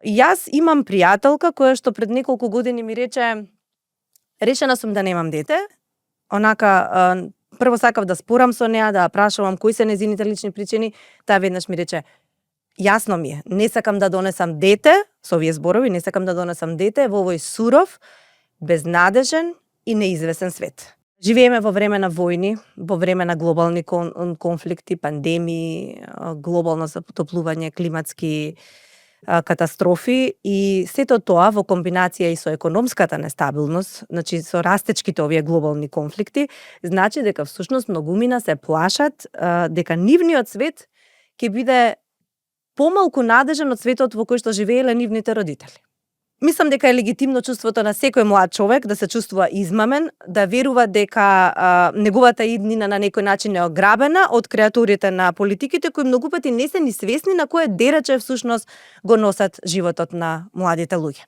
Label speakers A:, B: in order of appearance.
A: Јас имам пријателка која што пред неколку години ми рече: "Решена сум да немам дете." Онака, прво сакав да спорам со неа, да ја прашувам кои се нејзините лични причини. Таа веднаш ми рече: "Јасно ми е, не сакам да донесам дете", со овие зборови, "не сакам да донесам дете во овој суров, безнадежен и неизвесен свет." Живееме во време на војни, во време на глобални конфликти, пандемии, глобално затоплување, климатски катастрофи и сето тоа во комбинација и со економската нестабилност, значи со растечките овие глобални конфликти, значи дека всушност многумина се плашат дека нивниот свет ќе биде помалку надежен од светот во кој што живееле нивните родители. Мислам дека е легитимно чувството на секој млад човек да се чувствува измамен, да верува дека неговата иднина на некој начин е ограбена од креатурите на политиките кои многу пати не се ни свесни на кое дерече всушност го носат животот на младите луѓе.